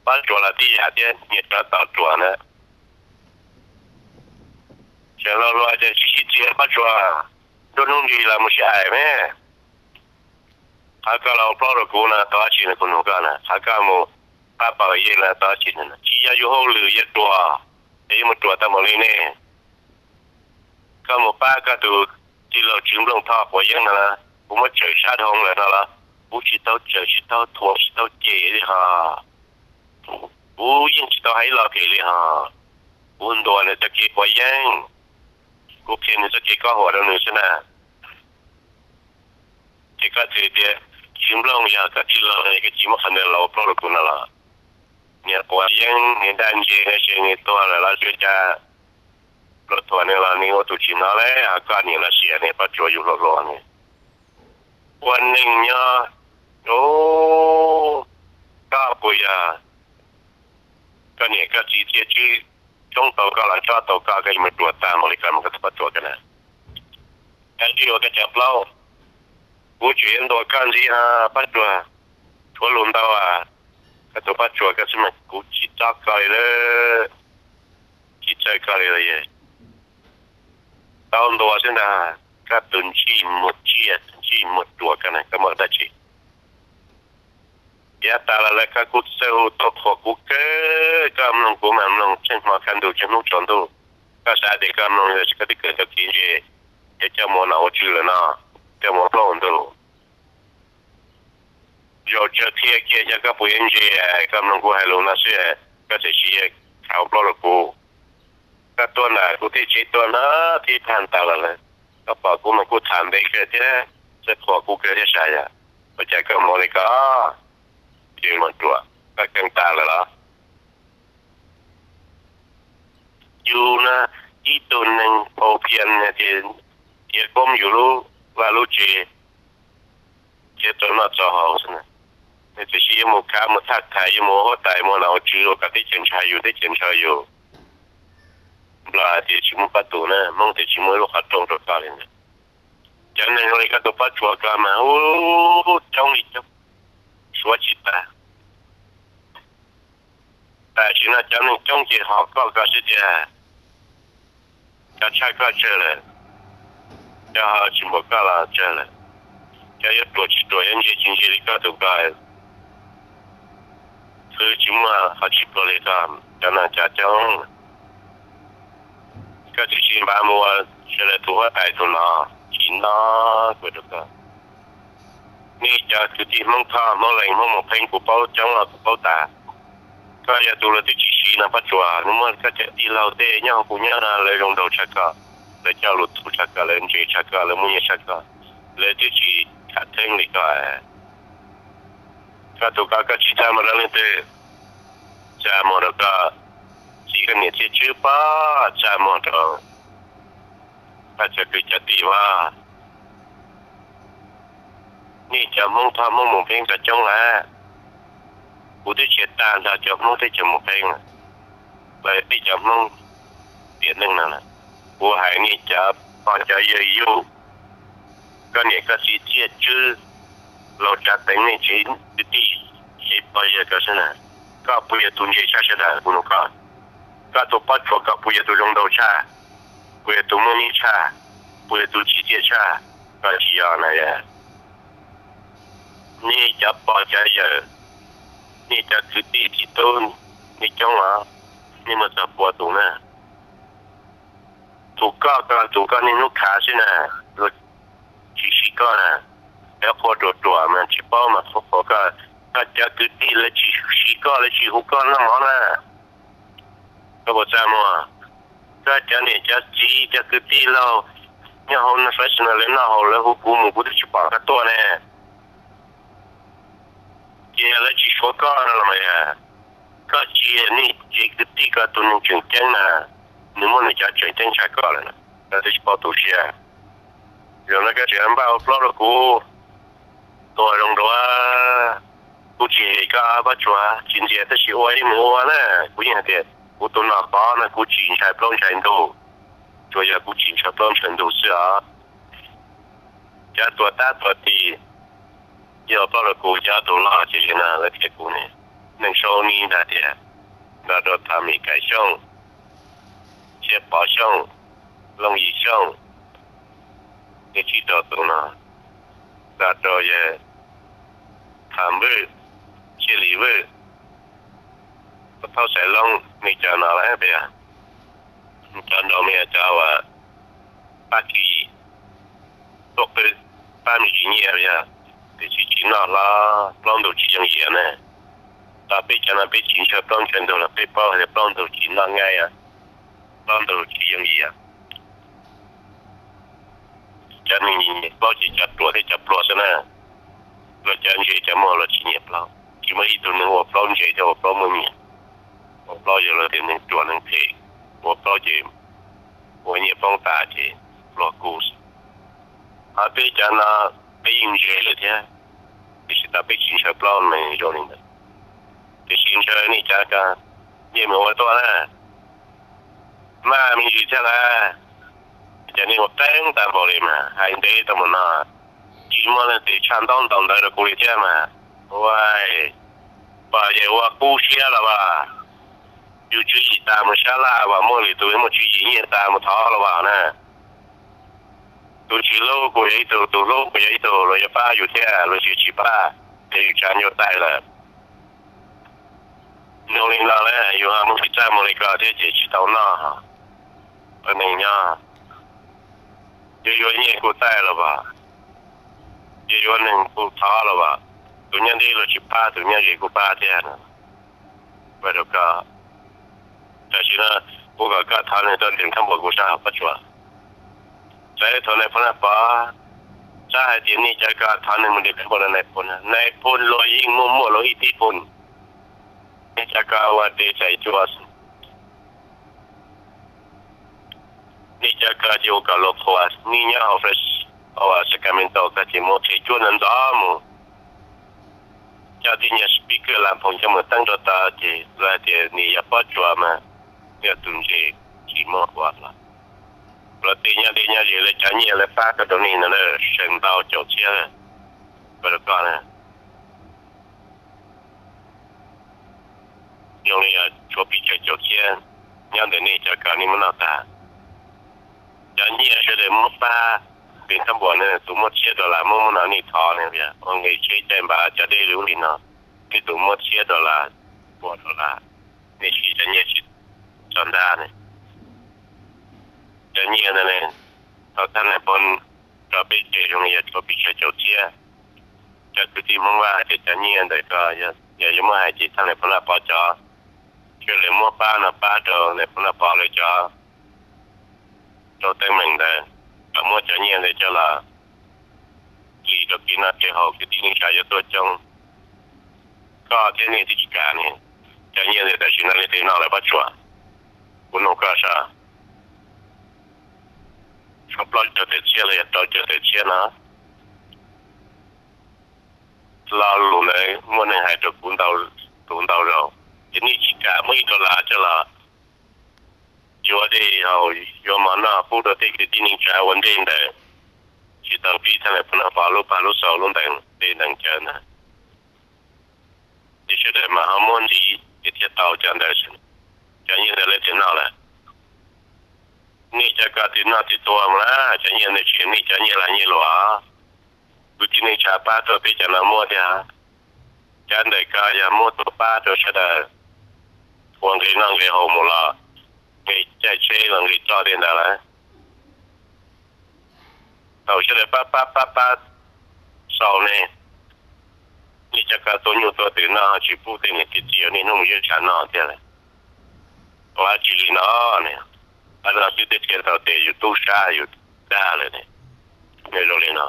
Pab Tsuas los tib yam thiab, nyias rov tau Tsuas na. Tseem hluas hluas ces tsis sib txiav, Pab Tsuas nruab hnub nrig los mus sib aim me. Qhov koj los ua plaub rau kuv no tau dab tsi no, kuv nug koj na, qhov koj mus pab Paj Yeej no tau dab tsi no? Tsis yog yus hauj lwm yuav ruam, es yuav mus ruam tau npaum li nej. Koj mus pab koj tus tij laug Tswv Nplooj Thoj Quav Yeeb no, kuv muab tsawm sab dhoo lawm no los kuv tsis tau tsawm, tsis tau thuam, tsis tau cem li hos. Kuv yeej tsis tau hais ib lo phem li hos. Kuv ntuas nws txoj kev Quav Yeeb, kuv qhia nws txoj kev kob huam rau nws xwb na. Ces koj txwm tias Tswv Nplooj yog koj tij laug, koj tsis muab qhov ntawd los ua plaub rau kuv no los? Niam Quav Yeeb nws daj ntse no, ces nws tuag lawm los tsuas cas luag thuam nws los nws ua tus tsis hnov li. Koj niam los sis niam Paj Tsuas yus hluas hluas ne, ua neej nyob, koj puas yog koj niam koj txiv txiaj tswb coob tau koj los tsob tau koj, koj yuav mus ruam tag npaum li koj mus koj tus Paj Tsuas ko na? Koj twb ua koj cov plaub, kuv tseem yuav ntuas koj ntxiv ho Paj Tsuas. Tshuav lus ntau, koj tus Paj Tsuas koj xwb mas kuv tsis txob koj li lawm, tsis txawj koj li lawm. Tau ntuas xwb ntag, koj tus ntsij muag tsiaj, tus ntsij muag ruam ko na, koj muaj dab tsi? Yav tas los lawm koj kuj txawj hu tuaj qhuas kuv kawg, koj mloog kuv mas mloog tsheej hmo kaj ntug tsheej hnub tsaus ntuj. Koj xav tias koj mloog yog koj twb kawm tau kev ntse, es coj mus ua nom ua tswv lawm no, coj mus ua plaub ua ntug. Zaum tsawg qhia kiag yog koj puas yuav ntse, koj mloog kuv hais lus no xwb, koj txawm sis khav ua plaub rau kuv. Koj tuaj ntawm kuv tej tsev tuaj no thib thaj tas los lawm, koj pom kuv mas kuj tham ntev kawg thiab, txawj qhuas kuv kawg thiab, sav yog ua cas koj mus li ko, ces mus ruam koj keej tas lawm los? Yus na, ib tug neeg phau phiaj tias tiav koob yus lub vaj lub tsev, thiab txaus noj txaus haus xwb. Nws tiam sis yuav mus khav mus thaj thaiv, yuav mus ua huab tais, mus ua nom ua tswv rau kom teb chaws ntshaw yus, teb chaws ntshaw yus. Nplog hais tias tsis muaj pab tus na, Hmoob tias tsis muaj ib lub qhov rooj rau koj li ntawd. Cov neeg zoo li koj tus Pab Tsuas ko mas ub, coob li coob, suav tsis tag. Tam sim no cov neeg coob ces hom koj ko xwb tiag. Cov tshaj koj tsawg lawm, cov ho tsis npaum koj los tsawg lawm. Cov yuav ruam tsis ruam, yuav ntse tsis ntse li koj tus ko, xwb tsis muaj qhov tsis pluag li koj. Cov no cov coob, koj tsis sib npav mus ua sawv daws tus huab tais tus no, tsis noj kuv rau koj. Nej cov kwv tij Hmoob Thoj, Hmoob Lees, Hmoob Moos Pheeb kuv paub coob los kuv paub tas. Koj yog tus lawv twb tsis siv no Pab Tsuas, nws muaj koj cov tij laug tej nyob hauv kuv nyob no lawv zoo nraug tshaj koj, lawv coj lus txuj tshaj koj, lawv ntse tshaj koj, lawv muaj nyiaj tshaj koj, lawv twb tsis khav theeb li koj. Koj tus ko koj tsis txaj muag rau leej twg, txaj muag rau koj txiv koj niam txiaj tswb pab, txaj muag rau koj cov kwv cov tij pab. Nej cov Hmoob Thoj Hmoob Moos Pheeb cov coob lawm, kuv twb tsis tag nrho cov Hmoob teb chaws Moos Pheeb, lawv peb cov Hmoob tiam neej no lawm. Kuv hais nej cov pog cov yawg yug, koj niam koj txiv txiaj tswb, laus Tsav Teev, nej tsev kwv tij, tsev pog yawg ko xwb na, koj puas yog tus ntse tshaj sawv daws? Kuv nug koj, koj tus Pab Tsuas ko puas yog tus zoo nraug tshaj? Puas yog tus muaj nyiaj tshaj? Puas yog tus tsim txiaj tshaj? Koj tsis yog na. Nej cov pog cov yawg, nej cov kwv tij txiv tub, nej coob os, nej muaj txog pua tus na. Tus koj ko tus koj niaj hnub khav xwb na, luag tsis siv koj na, cov qhua ruam ruam mas tsis paub mas qhuas qhuas koj. Koj cov kwv tij lawv tsis siv koj, lawv tsis hu koj noj mov na, koj puas txaj muag? Koj cov niam cov txiv cov kwv tij laug nyob hauv professional lawv noj haus lawv hu kuv mus kuv twb tsis pom koj tuaj ne. Ces yog lawv tsis suav koj no los mas yog koj tsis yog nej tsev kwv tij ko tus neeg tseem ceeb na, nws muaj nws cov tseem ceeb tshaj koj lawm, koj twb tsis paub tu siab. Zaum no koj tseem npaj ua plaub rau kuv, tuag zoo dua. Kuv tsis hem koj Pab Tsuas, tsis ntxias tab sis ua ib mus ua na. Kuv yeej hais tias kuv tus nom pov no kuv tsis ntshai plaub ntshai ntug, tsuas yog kuv tsis ntshai plaub ntshai ntug xwb os. Cov tuag tab tuag tis, yog plaub rau kuv, cov tus loj ces no lawv qhia kuv ne. Neej Sau Ni ntag tias, nrog rau Tham Mis Kais Xyooj, Txhiaj Pov Xyooj, Looj Yim Xyooj, nej tsib rau tus no, nrog rau yawg Tham Vwj, Txhiaj Lis Vwj, Thauj Xais Loob, nej cov no lawm tias, cov nrau me cov uas pab tswv yim, tuaj qw pab me ntsis nyiaj yog, tiam sis tsis noj hlo, plaub ntug tsis yooj yim na. Los peb cov no peb tsis ntshaw plaub ntshaw ntug los peb paub hais tias plaub ntug tsis noj nqaij, plaub ntug tsis yooj yim. Cov neeg nyiam plaub ces cov ruam thiab cov pluag xwb na. Luag cov ntse cov muaj luag tsis nyiam plaub, tsis muaj ib tug neeg ua plaub ntse thiab ua plaub muaj nyiaj. Ua plaub yog luag tias neeg ruam neeg phem, ua plaub ces ua nyiaj poob tas ces pluag kuj xwb. Ho peb cov no peb yeej ntse lawm thiab, tiam sis tas peb tsis ntshaw plaub ne zoo li ntawd. Tiam sis ntshaw nej cov ko, yeej mus ua tuaj na, maj me ntsis thiab lawm. Cov nej ua qeeb tag npaum li mas hais ntev tau mus no, tsis muaj leej twg tshaj ntaub ntawv rau kuv li thiab mas. Ua, pom yawg ua kub siab los as, yus tswv yim tas mus sab laj as, muaj lwm tus muaj tswv yim nyiaj tas mus thov los as na. Tus tsis hlub kuj yog ib tug, tus hlub kuj yog ib tug, luag yuav pab yus thiab luag tsis, tsis pab, ces yus tsa nyuag taij lawm. Zoo li no lawm yus ho muaj txaj muag li ko thiab ces tsis tau noj. Ua neeg nyob, yuav yuav nyiaj kuj taij los as, yuav yuav neeg kuj thov los as, tus nyob deb luag tsis pab, tus nyob ze kuj pab thiab. Ua rau koj, tam sim no kuv kom koj thov neeg tuaj nres khaub npuas kuv sab hauv Pob Tsuas. Txawm thaum Nais Phoo Naj Pov, txawm hais tias nej cov ko thov neeg mus nres khaub npuas rau Nais Phoo, Nais Phoo luag yeej muaj, muaj luag ib tib phoo. Nej cov ko ua tes txais cua, nej cov ko ces ua kom luag qhuas, nej nyob hauv Fres, hauv Sacramento ko ces muab qhia cuab ntxov ntxov mus, coj tib nyuag speaker lam phoom coj mus teeb rau tod ces lawv hais tias nws yog Pob Tsuas mas yog tus ntse, tsis muaj ua hlo. Lawv tej nyob deb nyob ze lawv cov nyiaj lawv pab koj rau nej no na, seem ntau caum txhiab, ua rau koj na. Zoo li yog tshuav pes tsawg caum txhiab nyob ntawm nej cov ko nej muab noj tag. Cov nyiaj sawv daws muab pab nres khaub npuas na, tus muaj txhiab dollar muab, muab no nej thov ne, ua nqi tsheb caij npav cov dej lub li no, nej tus muaj txhiab dollar, pua dollar, nej siv cov nyiaj tsis txog ntag ne. Cov nyiaj ntawd ne, thaum thaj Nais Phoo rau peb ces zoo li yog tshuav pes tsawg caum txhiab. Cov kwv tij Hmoob Vaj hais tias cov nyiaj ntawd ko yog yuav muab hais ces thaj Nais Phoo Naj Pov cov, sawv daws muab pab no pab rau Nais Phoo Naj Pov lawv cov rau teeb meem ntawd, kom muab cov nyiaj ntawd coj los li rau kev noj kev haus, kwv tij neej tsa yuav tuaj coob. Koj thiab nej twb tsis kam ne, cov nyiaj ntawd tam sim no leej twg noj lawm Pob Tsuas? Kuv nug koj saib, tshuav plaub caug tawm txhiab los yog rau caug tawm txhiab no? Lo lus ntawd muaj neeg hais rau kuv ntau tus ntau zaus, ces nej tsis kam muab ib dollar coj los yuav dej haus yuav mov noj pub rau tej kwv tij neej tsa ua ntej ntawd, tsis tau pib thaj Nais Phoo Naj Pov lub pag lub xaus lub ntees dej ntees cawv ntawd. Ces sawv daws mas ho muab ntxiv ces thiaj tau cov ntawd. Cov nyiaj ntawd leej twg noj lawm? Nej cov ko twg noj twg tua mus na, cov nyiaj ntawd tsis yog nej cov nyiaj laj nyiaj luam, kwv tij neej tsa pab tuaj peb cov no muab thiab. Cov ntawm ko yog muab tuaj pab rau sawv daws ua nqi noj nqi haus mus los nqi caij tsheb los nqi txoj tej ntawd lawm. Thaum sawv daws pab pab pab pab xaus ne, nej cov ko tua nyuj tua twm noj tsis pub tej niam tej txiv niaj hnub mus yuav tshav noj thiab lawm. Ua dab tsi li no ne? Qhov no xwb twb qhia tau tias yus tub sab yus dag lawm ne. Nyob zoo li no,